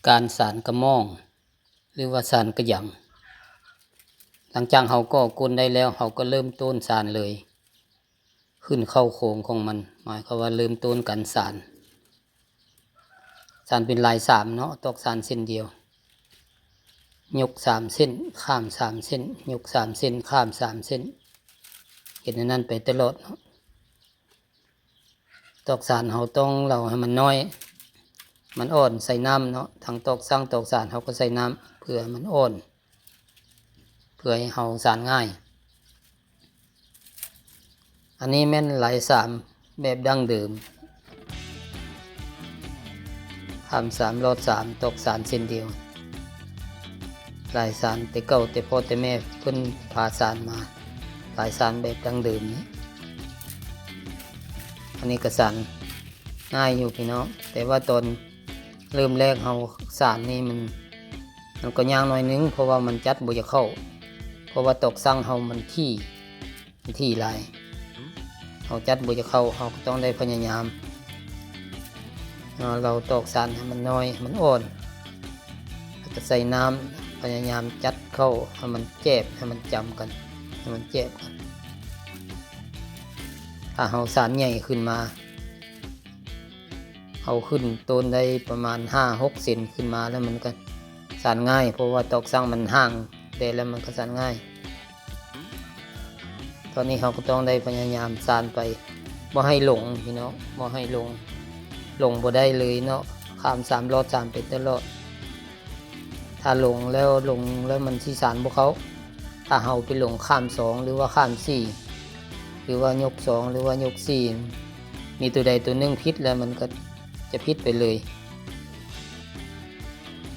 ການສານກະໝ້ອງ ຫຼືວ່າສານກະຫຍັງ. ຫຼັງຈາກເຮົາກໍ່ກົ້ນໄດ້ແລ້ວ ເຮົາກໍເລີ່ມຕົ້ນສານເລີຍ ຂຶ້ນເຂົ້າໂຄງຂອງມັນ ໝາຍຄວາມວ່າເລີ່ມຕົ້ນການສານ. ສານເປັນລາຍສາມເນາະ ຕອກສານເສັ້ນດຽວ ຍົກສາມເສັ້ນ ຂ້າມສາມເສັ້ນ ຍົກສາມເສັ້ນ ຂ້າມສາມເສັ້ນ ເຮັດແນວນັ້ນໄປຕະຫຼອດເນາະ. ຕອກສານເຮົາຕ້ອງເລົາໃຫ້ມັນນ້ອຍ ມັນອ່ອນ ໃສ່ນ້ຳເນາະ ທັງຕອກສັງຕອກສານເຮົາກໍໃສ່ນ້ຳ ເພື່ອໃຫ້ມັນອ່ອນ ເພື່ອໃຫ້ເຮົາສານງ່າຍ. ອັນນີ້ແມ່ນລາຍສາມແບບດັ້ງເດີມ ຂ້າມສາມ ລອດສາມ ຕອກສານເສັ້ນດຽວ. ລາຍສານແຕ່ເກົ່າ ແຕ່ພໍ່ແຕ່ແມ່ເພິ່ນພາສານມາ ລາຍສານແບບດັ້ງເດີມນີ້. ອັນນີ້ກະສານງ່າຍຢູ່ພີ່ນ້ອງ ແຕ່ວ່າຕອນເລີ່ມແລກເຮົາສານນີ້ມັນ ມັນກໍຍາກໜ້ອຍໜຶ່ງ ເພາະວ່າມັນຈັດບໍ່ຢາກເຂົ້າ ເພາະວ່າຕອກສັງເຮົາມັນຖີ່ ມັນຖີ່ຫຼາຍ ເຮົາຈັດບໍ່ຢາກເຂົ້າ ເຮົາກໍຕ້ອງໄດ້ພະຍາຍາມ ເຮົາເລົາຕອກສານໃຫ້ມັນນ້ອຍ ໃຫ້ມັນອ່ອນ ແລ້ວກໍໃສ່ນ້ຳ ພະຍາຍາມຈັດເຂົ້າໃຫ້ມັນແຈບ ໃຫ້ມັນຈຳກັນ ໃຫ້ມັນແຈບກັນ. ຖ້າເຮົາສານໃຫຍ່ຂຶ້ນມາ ເຮົາຂຶ້ນຕົ້ນໄດ້ປະມານຫ້າຫົກເຊັນຂຶ້ນມາແລ້ວ ມັນກໍສານງ່າຍ ເພາະວ່າຕອກສັງມັນຫ່າງແດ່ແລ້ວ ມັນກໍສານງ່າຍ. ຕອນນີ້ເຮົາກໍຕ້ອງໄດ້ພະຍາຍາມສານໄປ ບໍ່ໃຫ້ຫຼົງພີ່ນ້ອງ ບໍ່ໃຫ້ຫຼົງ ຫຼົງບໍ່ໄດ້ເລີຍເນາະ ຂ້າມສາມ ລອດສາມໄປຕະຫຼອດ. ຖ້າຫຼົງແລ້ວ ຫຼົງແລ້ວມັນຊິສານບໍ່ເຂົ້າ. ຖ້າເຮົາໄປຫຼົງຂ້າມສອງ ຫຼືວ່າຂ້າມສີ່ ຫຼືວ່າຍົກສອງ ຫຼືວ່າຍົກສີ່ ມີໂຕໃດໂຕໜຶ່ງຜິດແລ້ວ ມັນກໍຈະຜິດໄປເລີຍ.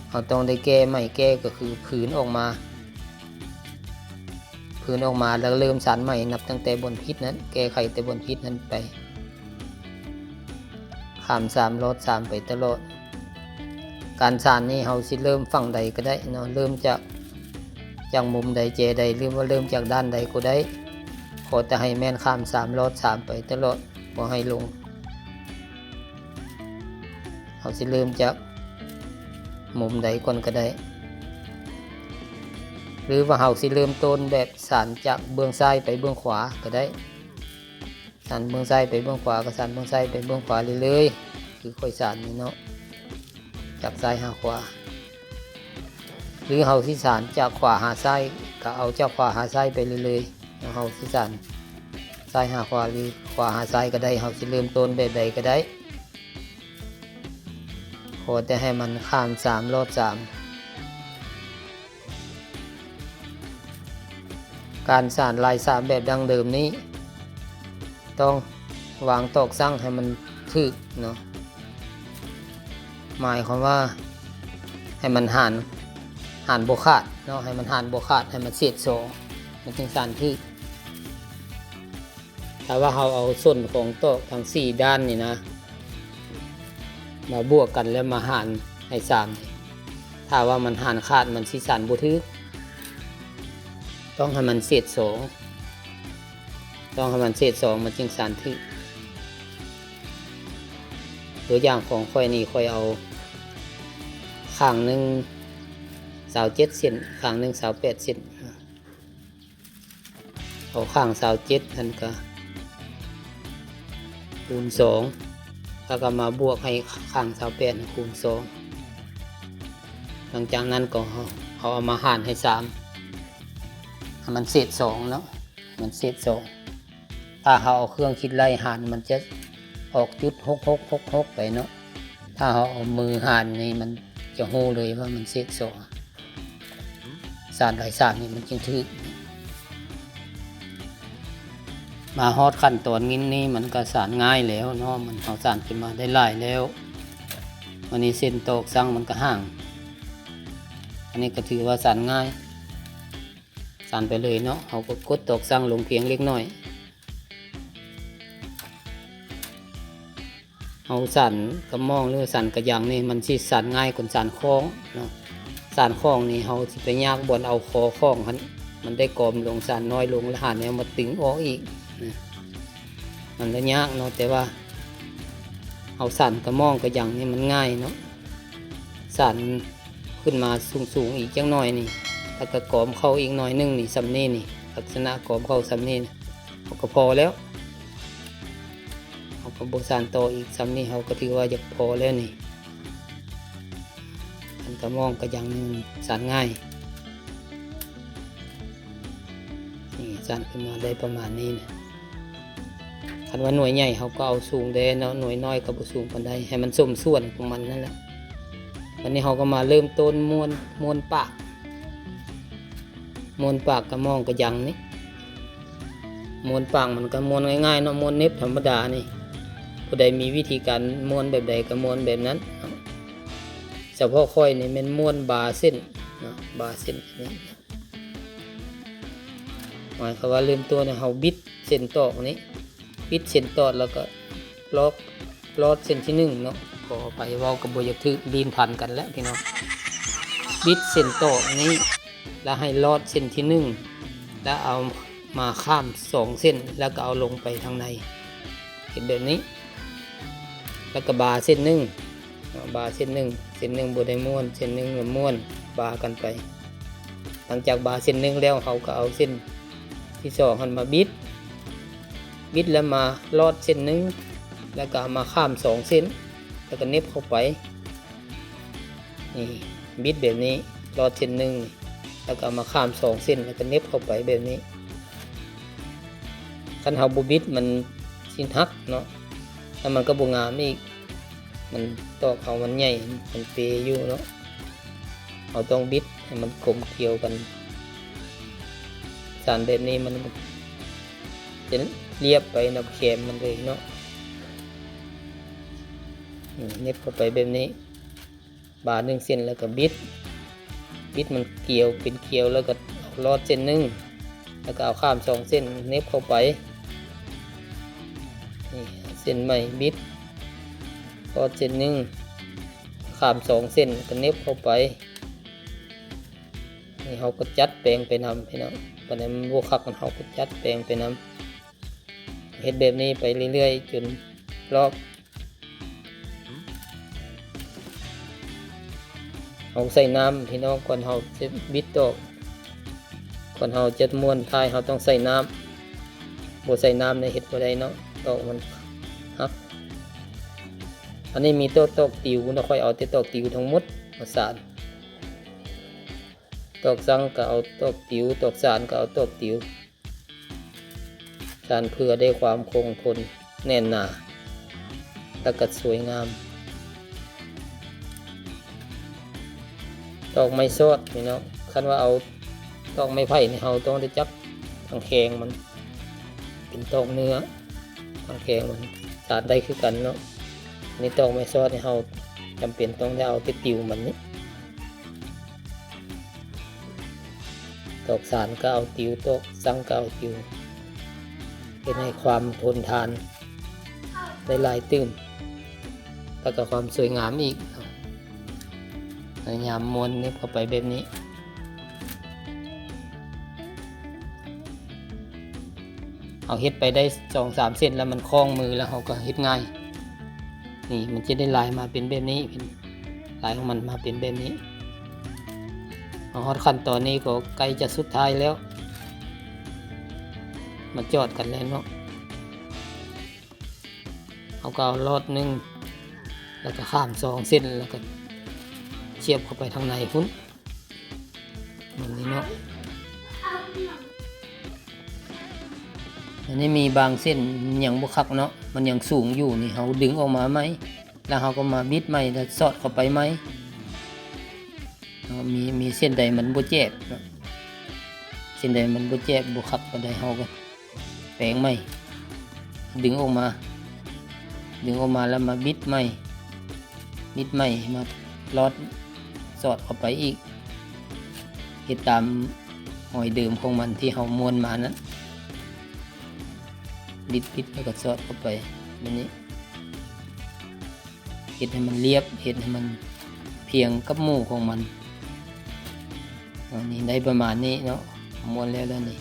ເຮົາຕ້ອງໄດ້ແກ້ໃໝ່ ແກ້ກໍຄືຜືນອອກມາ ຜືນອອກມາແລ້ວເລີ່ມສານໃໝ່ ນັບຕັ້ງແຕ່ບ່ອນຜິດນັ້ນ ແກ້ໄຂແຕ່ບ່ອນຜິດນັ້ນໄປ ຂ້າມສາມ ລອດສາມໄປຕະຫຼອດ. ການສານນີ້ເຮົາຊິເລີ່ມຝັ່ງໃດກໍໄດ້ເນາະ ເລີ່ມຈາກ ຈາກມຸມໃດແຈໃດ ຫຼືວ່າເລີ່ມຈາກດ້ານໃດກໍໄດ້ ຂໍແຕ່ໃຫ້ແມ່ນຂ້າມສາມ ລອດສາມໄປຕະຫຼອດ ບໍ່ໃຫ້ຫຼົງ. ເຮົາຊິເລີ່ມຈາກມຸມໃດກ່ອນກໍໄດ້ ຫຼືວ່າເຮົາຊິເລີ່ມຕົ້ນແບບສານຈາກເບື້ອງຊ້າຍໄປເບື້ອງຂວາກໍໄດ້. ສານເບື້ອງຊ້າຍໄປເບື້ອງຂວາ ກໍສານເບື້ອງຊ້າຍໄປເບື້ອງຂວາເລື້ອຍໆ ຄືຂ້ອຍສານນີ້ເນາະ ຈາກຊ້າຍຫາຂວາ ຫຼືເຮົາຊິສານຈາກຂວາຫາຊ້າຍ ກໍເອົາຈາກຂວາຫາຊ້າຍໄປເລື້ອຍໆ. ເຮົາຊິສານຊ້າຍຫາຂວາ ຫຼືຂວາຫາຊ້າຍກໍໄດ້ ເຮົາຊິເລີ່ມຕົ້ນແບບໃດກໍໄດ້ ຂໍແຕ່ໃຫ້ມັນຂ້າມສາມ ລອດສາມ. ການສານລາຍສາມແບບດັ້ງເດີມນີ້ ຕ້ອງວາງຕອກສັງໃຫ້ມັນຖືກເນາະ ໝາຍຄວາມວ່າໃຫ້ມັນຫານ ຫານບໍ່ຂາດເນາະ ໃຫ້ມັນຫານບໍ່ຂາດ ໃຫ້ມັນເສດສອງ ມັນຈຶ່ງສານຖືກ. ຖ້າວ່າເຮົາເອົາສົ້ນຂອງຕອກທັງສີ່ດ້ານນີ້ນະ ມາບວກກັນແລ້ວມາຫານໃຫ້ສາມນີ້ ຖ້າວ່າມັນຫານຂາດ ມັນຊິສານບໍ່ຖືກ ຕ້ອງໃຫ້ມັນເສດສອງ ຕ້ອງໃຫ້ມັນເສດສອງ ມັນຈຶ່ງສານຖືກ. ຕົວຢ່າງຂອງຂ້ອຍນີ້ ຂ້ອຍເອົາຂ້າງໜຶ່ງຊາວເຈັດເຊັນ ຂ້າງໜຶ່ງຊາວແປດເຊັນ ເອົາຂ້າງຊາວເຈັດຫັ້ນກະຄູນສອງ ແລ້ວກໍມາບວກໃຫ້ຂ້າງຊາວແປດຄູນສອງ. ຫຼັງຈາກນັ້ນກໍເຮົາ ເຮົາເອົາມາຫານໃຫ້ສາມ ໃຫ້ມັນເສດສອງເນາະ ມັນເສດສອງ. ຖ້າເຮົາເອົາເຄື່ອງຄິດໄລ່ຫານ ມັນຈະອອກຈຸດຫົກຫົກຫົກຫົກໄປເນາະ. ຖ້າເຮົາເອົາມືຫານນີ້ ມັນຈະຮູ້ເລີຍວ່າມັນເສດສອງ. ສານລາຍສາມນີ້ມັນຈຶ່ງຖືກ. ມາຮອດຂັ້ນຕອນນີ້ ມັນກໍສານງ່າຍແລ້ວເນາະ ມັນ ເຮົາສານຂຶ້ນມາໄດ້ຫຼາຍແລ້ວ. ອັນນີ້ເສັ້ນຕອກສັງມັນກໍຫ່າງ ອັນນີ້ກໍຖືວ່າສານງ່າຍ ສານໄປເລີຍເນາະ. ເຮົາກໍກົດຕອກສັງລົງພຽງເລັກນ້ອຍ. ເຮົາສານກະໝ້ອງ ຫຼືວ່າສານກະຫຍັງນີ້ ມັນຊິສານງ່າຍກວ່າສານຂ້ອງເນາະ. ສານຂ້ອງນີ້ເຮົາຊິໄປຍາກບ່ອນເອົາຄໍຂ້ອງຫັ້ນ ມັນໄດ້ກອມລົງ ສານນ້ອຍລົງ ແລ້ວຫາແນວມາຕຶງອອກອີກນະ ມັນລະຍາກເນາະ. ແຕ່ວ່າເຮົາສານກະໝ້ອງກະຫຍັງນີ້ມັນງ່າຍເນາະ. ສານຂຶ້ນມາສູງໆອີກຈັກໜ້ອຍນີ້ ແລ້ວກໍກອມເຂົ້າອີກໜ້ອຍໜຶ່ງນີ້ ສ່ຳນີ້ນີ້ ລັກສະນະກອມເຂົ້າສ່ຳນີ້ນະ ເຮົາກໍພໍແລ້ວ ເຮົາກໍບໍ່ສານຕໍ່ອີກ ສ່ຳນີ້ເຮົາກໍຖືວ່າຢາກພໍແລ້ວນີ້ ອັນກະໝ້ອງກະຫຍັງນີ້ສານງ່າຍ ນີ້ສານຂຶ້ນມາໄດ້ປະມານນີ້ນະ ຄັນວ່າໜ່ວຍໃຫຍ່ເຮົາກໍເອົາສູງແດ່ເນາະ ໜ່ວຍນ້ອຍກໍບໍ່ສູງປານໃດ ໃຫ້ມັນສົມສ່ວນຂອງມັນນັ້ນແຫຼະ ບັດນີ້ເຮົາກໍມາເລີ່ມຕົ້ນມ້ວນ ມ້ວນປາກ ມ້ວນປາກກະໝ້ອງກະຫຍັງນີ້ ມ້ວນປາກມັນກະມ້ວນງ່າຍໆເນາະ ມ້ວນເນັບທຳມະດານີ້ ຜູ້ໃດມີວິທີການມ້ວນແບບໃດກໍມ້ວນແບບນັ້ນເນາະ ສະເພາະຂ້ອຍນີ້ແມ່ນມ້ວນບາເສັ້ນເນາະ ບາເສັ້ນນີ້ ໝາຍຄວາມວ່າເລີ່ມຕົ້ນໃຫ້ເຮົາບິດເສັ້ນຕອກນີ້ ບິດເສັ້ນຕອກແລ້ວກໍລອດ ລອດເສັ້ນທີໜຶ່ງເນາະ ຂໍອະໄພເວົ້າກໍບໍ່ຢາກຖືກ ລີນພັນກັນແຫຼະພີ່ນ້ອງ ບິດເສັ້ນຕອກນີ້ ແລ້ວໃຫ້ລອດເສັ້ນທີໜຶ່ງ ແລ້ວເອົາມາຂ້າມສອງເສັ້ນ ແລ້ວກໍເອົາລົງໄປທາງໃນ ເຮັດແບບນີ້ ແລ້ວກໍບາເສັ້ນໜຶ່ງ ບາເສັ້ນໜຶ່ງ ເສັ້ນໜຶ່ງບໍ່ໄດ້ມ້ວນ ເສັ້ນໜຶ່ງລະມ້ວນ ບາກັນໄປ ຫຼັງຈາກບາເສັ້ນໜຶ່ງແລ້ວ ເຮົາກໍເອົາເສັ້ນທີສອງຫັ້ນມາບິດ ບິດແລ້ວມາລອດເສັ້ນໜຶ່ງ ແລ້ວກໍເອົາມາຂ້າມສອງເສັ້ນ ແລ້ວກໍເນັບເຂົ້າໄປ ນີ້ ບິດແບບນີ້ ລອດເສັ້ນໜຶ່ງ ແລ້ວກໍເອົາມາຂ້າມສອງເສັ້ນ ແລ້ວກໍເນັບເຂົ້າໄປແບບນີ້ ຄັນເຮົາບໍ່ບິດມັນຊິຫັກເນາະ ແລ້ວມັນກໍບໍ່ງາມອີກ ມັນຕອກເຮົາມັນໃຫຍ່ ມັນເປຢູ່ເນາະ ເຮົາຕ້ອງບິດໃຫ້ມັນກົມກຽວກັນ ສານແບບນີ້ມັນຈະລຽບໄປນຳແຄມມັນເລີຍເນາະ ນີ້ ເນັບເຂົ້າໄປແບບນີ້ ບາດໜຶ່ງເສັ້ນ ແລ້ວກໍບິດ ບິດມັນກຽວ ເປັນກຽວ ແລ້ວກໍເອົາລອດເສັ້ນໜຶ່ງ ແລ້ວກໍເອົາຂ້າມສອງເສັ້ນ ເນັບເຂົ້າໄປ ນີ້ ເສັ້ນໃໝ່ບິດ ລອດເສັ້ນໜຶ່ງ ຂ້າມສອງເສັ້ນ ແລ້ວກໍເນັບເຂົ້າໄປ ນີ້ເຮົາກໍຈັດແປງໄປນຳພີ່ນ້ອງ ບັດໃດມັນບໍ່ຄັກ ເຮົາກໍຈັດແປງໄປນຳ ເຮັດແບບນີ້ໄປເລື້ອຍໆ ຈົນລອບ ເຮົາໃສ່ນ້ຳພີ່ນ້ອງ ກ່ອນເຮົາຈະບິດຕອກ ກ່ອນເຮົາຈະມ້ວນທ້າຍ ເຮົາຕ້ອງໃສ່ນ້ຳ ບໍ່ໃສ່ນ້ຳນີ້ເຮັດບໍ່ໄດ້ເນາະ ຕອກມັນຫັກ ອັນນີ້ມີແຕ່ຕອກຕິວເນາະ ຂ້ອຍເອົາແຕ່ຕອກຕິວທັງໝົດມາສານ ຕອກສັງກໍເອົາຕອກຕິວ ຕອກສານກໍເອົາຕອກຕິວ ສານເພື່ອໄດ້ຄວາມຄົງທົນແໜ້ນໜາ ແລ້ວກໍສວຍງາມ ຕອກໄມ້ຊອດນີ້ເນາະ ຄັນວ່າເອົາຕອກໄມ້ໄຜ່ນີ້ ເຮົາຕ້ອງໄດ້ຈັບທາງແຂງມັນ ເປັນຕອກເນື້ອ ທາງແຂງມັນສານໄດ້ຄືກັນເນາະ ອັນນີ້ຕອກໄມ້ຊອດນີ້ ເຮົາຈຳເປັນຕ້ອງໄດ້ເອົາແຕ່ຕິວມັນນີ້ ຕອກສານກໍເອົາຕິວ ຕອກສັງກໍເອົາຕິວ ເຮັດໃຫ້ຄວາມທົນທານໄດ້ຫຼາຍຕື່ມ ແລ້ວກໍຄວາມສວຍງາມອີກ ພະຍາຍາມມ້ວນເນັບເຂົ້າໄປແບບນີ້ ເຮົາເຮັດໄປໄດ້ສອງສາມເສັ້ນແລ້ວ ມັນຄ່ອງມືແລ້ວ ເຮົາກໍເຮັດງ່າຍ ນີ້ມັນຈະໄດ້ລາຍມາເປັນແບບນີ້ ເປັນລາຍຂອງມັນມາເປັນແບບນີ້ ມາຮອດຂັ້ນຕອນນີ້ກໍໃກ້ຈະສຸດທ້າຍແລ້ວ ມາຈອດກັນແລ້ວເນາະ ເຮົາກໍເອົາລອດໜຶ່ງ ແລ້ວກໍຂ້າມສອງເສັ້ນ ແລ້ວກໍສຽບເຂົ້າໄປທາງໃນພຸ້ນ ແບບນີ້ເນາະ ອັນນີ້ມີບາງເສັ້ນຍັງບໍ່ຄັກເນາະ ມັນຍັງສູງຢູ່ ນີ້ເຮົາດຶງອອກມາໃໝ່ ແລ້ວເຮົາກໍມາບິດໃໝ່ ແລ້ວສອດເຂົ້າໄປໃໝ່ ເນາະ ມີ ມີເສັ້ນໃດມັນບໍ່ແຈບເນາະ ເສັ້ນໃດມັນບໍ່ແຈບ ບໍ່ຄັກປານໃດ ເຮົາກໍແປງໃໝ່ ດຶງອອກມາ ດຶງອອກມາແລ້ວມາບິດໃໝ່ ບິດໃໝ່ ມາລອດສອດເຂົ້າໄປອີກ ເຮັດຕາມຮອຍເດີມຂອງມັນທີ່ເຮົາມ້ວນມານັ້ນ ບິດໆ ແລ້ວກໍສອດເຂົ້າໄປແບບນີ້. ເຮັດໃຫ້ມັນລຽບ ເຮັດໃຫ້ມັນພຽງກັບໝູ່ຂອງມັນ. ອັນນີ້ໄດ້ປະມານນີ້ເນາະ ມ້ວນແລ້ວແລ້ວນີ້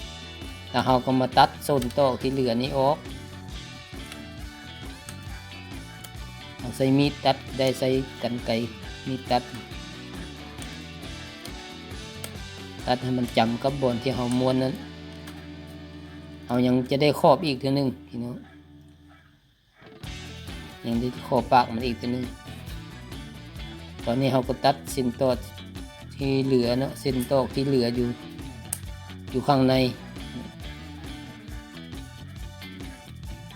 ແລ້ວເຮົາກໍມາຕັດສົ້ນຕອກທີ່ເຫຼືອນີ້ອອກ ເຮົາໃຊ້ມີດຕັດໄດ້ ໃຊ້ກັນໄກ ມີດຕັດ ຕັດໃຫ້ມັນຈຳກັບບ່ອນທີ່ເຮົາມ້ວນນັ້ນ. ເຮົາຍັງຈະໄດ້ຂອບອີກເທື່ອໜຶ່ງພີ່ນ້ອງ, ຍັງໄດ້ຂອບປາກມັນອີກເທື່ອໜຶ່ງ. ຕອນນີ້ເຮົາກໍຕັດເສັ້ນຕອກທີ່ເຫຼືອເນາະ, ເສັ້ນຕອກທີ່ເຫຼືອຢູ່ ຢູ່ຂ້າງໃນ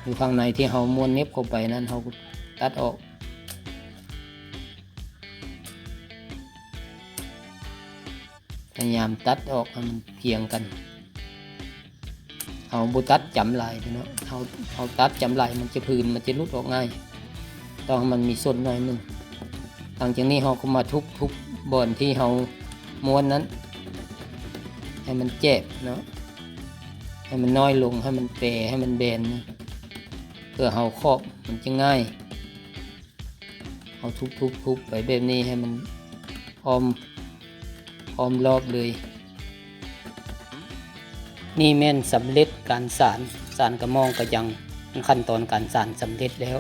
ຢູ່ຂ້າງໃນທີ່ເຮົາມ້ວນເນັບເຂົ້າໄປນັ້ນ ເຮົາກໍຕັດອອກ. ພະຍາຍາມຕັດອອກໃຫ້ມັນພຽງກັນ. ເຮົາບໍ່ຕັດຈຳຫຼາຍພີ່ນ້ອງ, ເຮົາ ເຮົາຕັດຈຳຫຼາຍມັນຈະຜືນ, ມັນຈະຫຼຸດອອກງ່າຍ. ຕ້ອງໃຫ້ມັນມີສົ້ນໜ້ອຍໜຶ່ງ. ຫຼັງຈາກນີ້ເຮົາກໍມາທຸບໆບ່ອນທີ່ເຮົາມ້ວນນັ້ນ ໃຫ້ມັນແຈບເນາະ, ໃຫ້ມັນນ້ອຍລົງ, ໃຫ້ມັນແປ, ໃຫ້ມັນແບນ, ເພື່ອເຮົາຂອບມັນຈະງ່າຍ. ເຮົາທຸບໆໆໄປແບບນີ້ໃຫ້ມັນອ້ອມ ອ້ອມລອບເລີຍ. ນີ້ແມ່ນສຳເລັດການສານ, ສານກະໝ່ອງກະຍັງ, ຂັ້ນຕອນການສານສຳເລັດແລ້ວ.